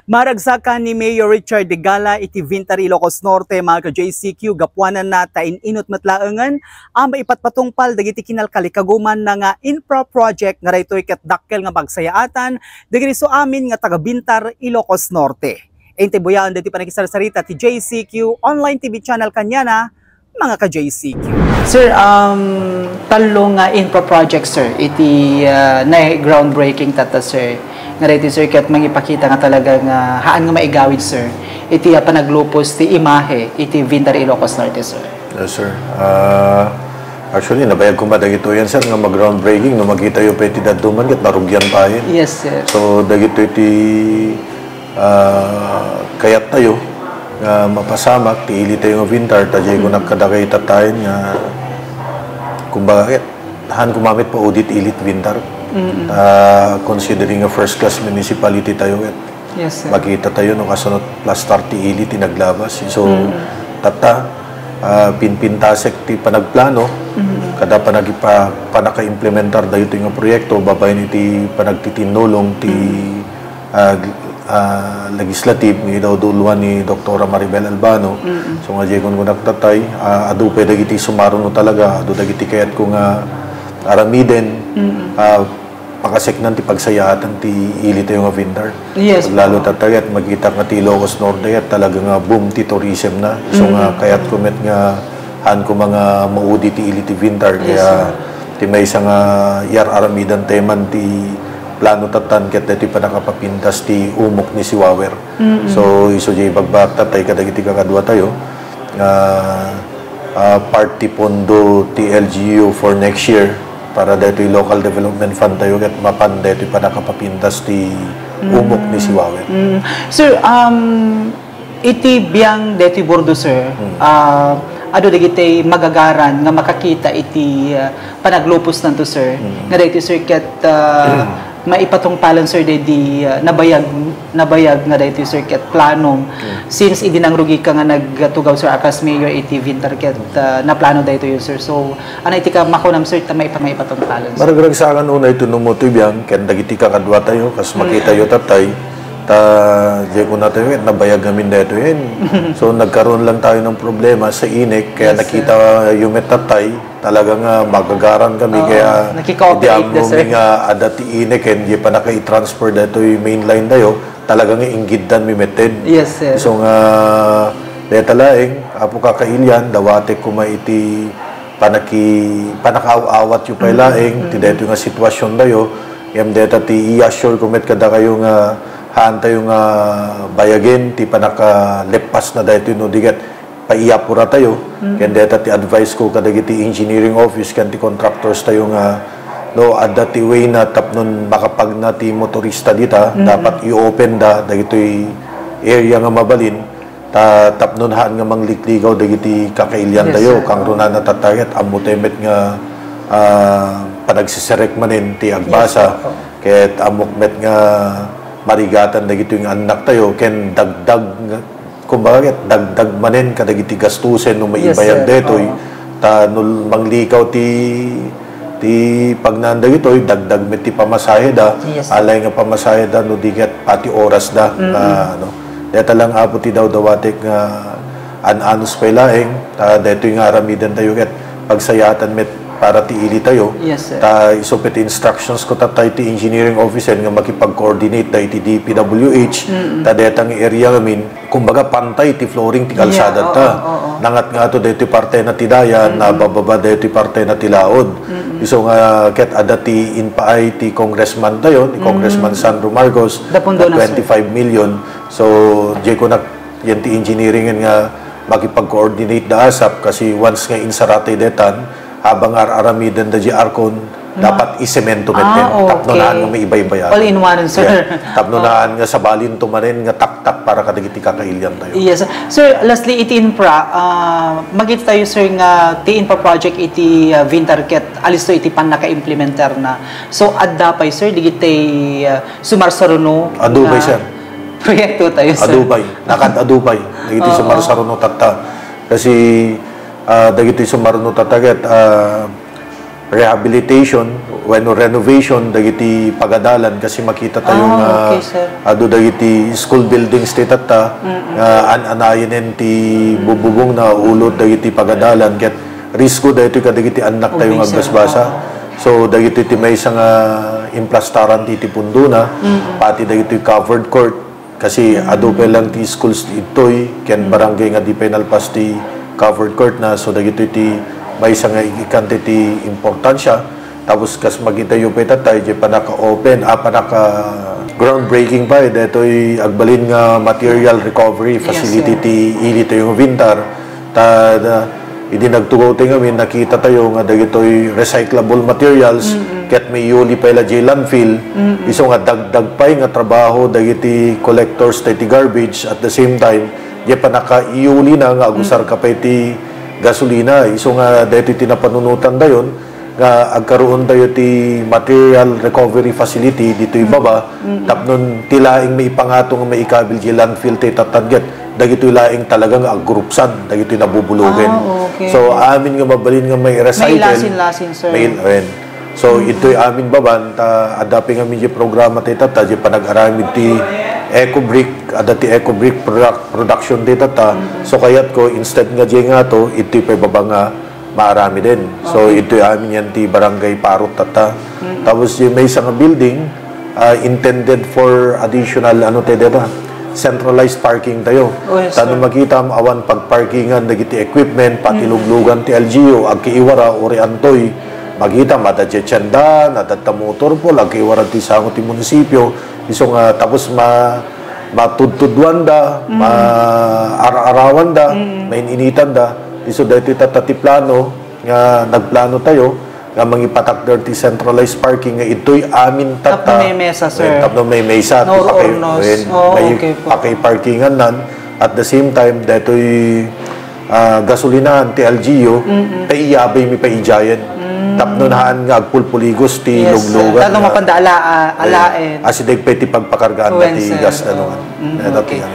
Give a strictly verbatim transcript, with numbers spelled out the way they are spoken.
Maragsakan ni Mayor Richard Degala iti Vintar Ilocos Norte, mga ka-J C Q, gapuananna ta in-inut met laengen a maipatpatungpal dagiti kinalkalikagumanna nga infra project nga daytoy ket dakkel nga pagsayaatan dagiti su amin nga taga-Vintar Ilocos Norte. Inti buyaen dagiti panakisarsarita ti J C Q Online T V Channel kaniana, mga ka-J C Q. Sir, um, tallo nga infra project, sir, iti, uh, na-groundbreaking tatta, sir. Nga daytoy, sir, ket mangipakita nga talaga nga haan nga maigawid, sir, iti, uh, panaglupos ti imahe iti Vintar Ilocos Norte, sir. Yes, sir. Ah, actually, nabayag koma dagitoy yan, sir, nga mag-groundbreaking, no, makita yo pa iti dadduma, ket narugian pa yun. Yes, sir. So, dagitoy ti ah, kayat tayo nga mapasamak ti ili tayo nga Vintar, ta jay kunak kadakayo tattayen nga, kumbaga, ket, haan koma met paudi ti ili ti Vintar. Mm-mm. Ah, considering a first class municipality tayo, ket Yes, sir. Makita tayo no kasano ti plastar ti ili ti naglabas. So, Mm-mm. tatta, ah, pinpintasek ti panagplano, Mm-mm. kada panagipa-, panakaimplementar daytoy nga proyekto, babaen iti panagtitinnulong ti Mm-mm. ah, ah, legislative nga idawduluan ni Doktora Maribel Albano. Mm-mm. So, nga jay kunkunak tattay, ah, adu pay dagiti sumaruno talaga, adu dagiti kayatko nga aramiden, Mm-mm. ah, pakaseknan ti pagsayaatan ti ili tayo nga Vintar. Yes, Lalo po. Tattay, ket makita nga ti Ilocos Norte, ket talaga nga boom ti tourism na. So, nga Mm. kayatko met nga haan koma nga maudi ti ili ti Vintar. Yes, Kaya, sir. ti maysa nga yar-aramidan tayo man ti plano tattan ket daytoy pannakapapintas ti umok ni Siwawer. Mm-mm. So, isu jay ibagbaga tattay kadagiti kakadua tayo nga, ah, part ti pondo ti L G U for next year para daytoy local development fund tayo ket mapan daytoy pannakapapintas ti umok ni Siwawer. Mm. Sir, um, iti biang daytoy bordo, sir, Mm. ah, adu dagiti magagaran nga makakita iti, ah, panaglupos nanto, sir, Mm. nga daytoy, sir, ket, ah, maipatungpalan, sir, daydi, ah, nabayag, nabayag nga daytoy, sir, ket planom. Mm. Since idi nangrugika nga nagtugaw, sir, a kas mayor iti Vintar ket, ah, naplano daytoy, sir. So, ania iti ka-, makunam, sir, ta maipa-, maipatungpalan, sir? Maragragsakan unay ti nummo ti biang ken dagiti kakadua tayo, kas Mm. makita yo tattay, ta jay kuna tayo, ket nabayag ngamin daytoy. So, nagkaroon lang tayo ng problema sa INEC, kaya Yes, sir. nakita yo met tattay, talaga nga magagaran kami, Oo, kaya nakikooperate idi ammo da, sir. mi nga adda ti INEC, ken di pa naka-i-transfer daytoy main line tayo, talaga nga inggiddan mi metten. Yes, sir. So nga, deta laeng, Apo Kaka Ilian, dawatek koma iti panaki-, panakaaw-awat yo pay Mm, laeng, ti mm. daytoy nga sitwasyon tayo, ngem deta ti i-assure ko met kadakayo nga haan tayo nga bayagen ti panakaleppas na daytoy no di ket paiyapura tayo. Mm. Ken deta ti advice ko kadagiti engineering office ken ti contractors tayo nga no adda ti way na tapnon makapagna ti motorista dita, Mm. dapat i-open da dagitoy area nga mabalin ta tapnon haan nga mangligligaw dagiti kakailian Yes, tayo. sir. Kangrunaanna tatta ket ammo tayo met nga, ah, panagseserek manen ti agbasa. Yes, sir. Oo. Ket ammok met nga marigatan dagitoy nga annak tayo ken dagdag nga, kumbaga, ket dagdag manen kadagiti gastusen no Yes, maibayag sir. daytoy. Oo. Ta no manglikaw ti, ti pagnaan dagitoy, dagdag met ti pamasahe da. Yes, sir. Alay nga pamasahe da no di ket pati oras da. Mm-mm. Ah, ano. Deta lang, Apo, ti dawdawatek nga an-anus pay laeng, ta daytoy nga aramiden tayo ket pagsayaatan met para ti ili tayo. Yes, sir. Ta isu pay ti instructions ko tattay ti engineering officer nga makipag-coordinate da iti D P W H, Mm-mm. ta deta nga area ngamin, kumbaga, pantay ti flooring ti Yeah, kalsada oo, ta. oo. Nangat nga ato daytoy parte na ti daya, Mm-mm. nabababa daytoy parte na ti laod. Mm-mm. Isu nga ket adda ti impaay ti congressman tayo, ni Mm. Congressman Sandro Marcos, Da pondo na, sir. twenty-five million. So, jay kunak, yan ti engineering nga makipag-coordinate da ASAP kasi once nga insaratay detan, habang ar-aramiden da di arkon, Ma- dapat isemento met Ah, ken. Tapno okay. naan nga maibaybayan. All in one, sir. Yeah. Tapno Oh. naan nga sabalin to manen nga taktak para kadagiti kakailian tayo. Yes. Sir, lastly, iti infra, ah, makita tayo, sir, nga ti infra project iti, ah, Vintar ket alisto iti pannakaimplementar na. So, adda pay, sir, digitay, ah, sumarsaruno Adu pay, nga sir. proyekto tayo, sir. Adu pay. Nakad-adu pay. Dagiti Oo. sumarsaruno tatta. Kasi, ah, dagiti sumarsaruno tatta ket, ah, rehabilitation wenno renovation dagiti pagadalan, kasi makita tayo Ah, nga okay, sir. adu dagiti school buildings ti tatta, Mm-mm. nga an-anayen ti bububong na ulot dagiti pagadalan, ket risko daytoy kadagiti annak tayo nga Obey, sir. Agbasbasa. So, dagitoy ti maysa nga implastaran ti, ti pundona, Mm-mm. pati dagitoy covered court, kasi adu pay lang ti schools ditoy, ken barangay nga di pay nalpas ti covered court na, so dagitoy ti maysa nga ikkan ti, ti importansya. Tapos kas makita yo pay tatta, idiay panaka-open, ah, panaka groundbreaking pay, daytoy agbalin nga material recovery Yes, facility sir. ti ili tayo nga Vintar. Ta, da, idi nagtugaw tayo ngamin, nakita tayo nga dagitoy recyclable materials, Mm-mm. ket maiyuli pay la diay landfill, Mm-mm. isu nga dagdag pay nga trabaho dagiti collectors tayo ti garbage, at the same time, diay panakaiyuli na nga agusar Mm. ka pay ti gasolina, isu nga daytoy ti napanunotan dayon, nga agkaroon tayo ti material recovery facility ditoy Mm. baba, Mm. tapnon ti laeng maipangato nga maikabil diay landfill ti tatta ket dagitoy laeng talaga nga agrupsan dagitoy nabubulogen. Ah, okay. So, amin nga mabalin nga may recycle. May lasin-lasin, sir. May, awen. So, Mm. itoy amin baban, ta, adda pay ngamin diay programa ti tatta, diay panag-aramid ti eco brick, adda ti eco brick product, production ti tatta. Mm. So, kayat ko, instead nga diay ngato, itoy pay baba nga maaramiden. So, Okay. itoy amin yan ti barangay parot tatta. Mm. Tapos, yung may isang building, ah, intended for additional, ano tayo dito, centralized parking tayo. Oh, yes, Ta no sir. Makita mo, awan pagparkingan dagiti equipment, pati Mm. luglugan ti L G U, agkiiwara, uri antoy. Makita, madadya tiyandan, adatta motor pool, agkiiwara ti sango ti munisipyo. Isu nga, tapos ma-, matudtudwanda, Mm. ma-ar-arawanda, Mm. maininitanda. Isu daytoy tatta ti plano nga nagplano tayo nga mangipatakder ti centralized parking nga itoy amin tatta. Tapno may mesa, sir. Eh, tapno may mesa, No ti pakay-, ornos. eh, Oh, may okay po. pakay parkingan nan. At the same time, daytoy, ah, gasolinahan ti L G U, Mm-mm. paiyabay mi paidiayen. Mm. Tapno naan nga agpulpuligos ti Yes, sir. luglugan Tapno nga, mapanda ala-, ah, eh, alaen. Asideg pay ti pagpakargaan Wen, ti sir. gas na naman. Mm, Kaya dati okay. yan.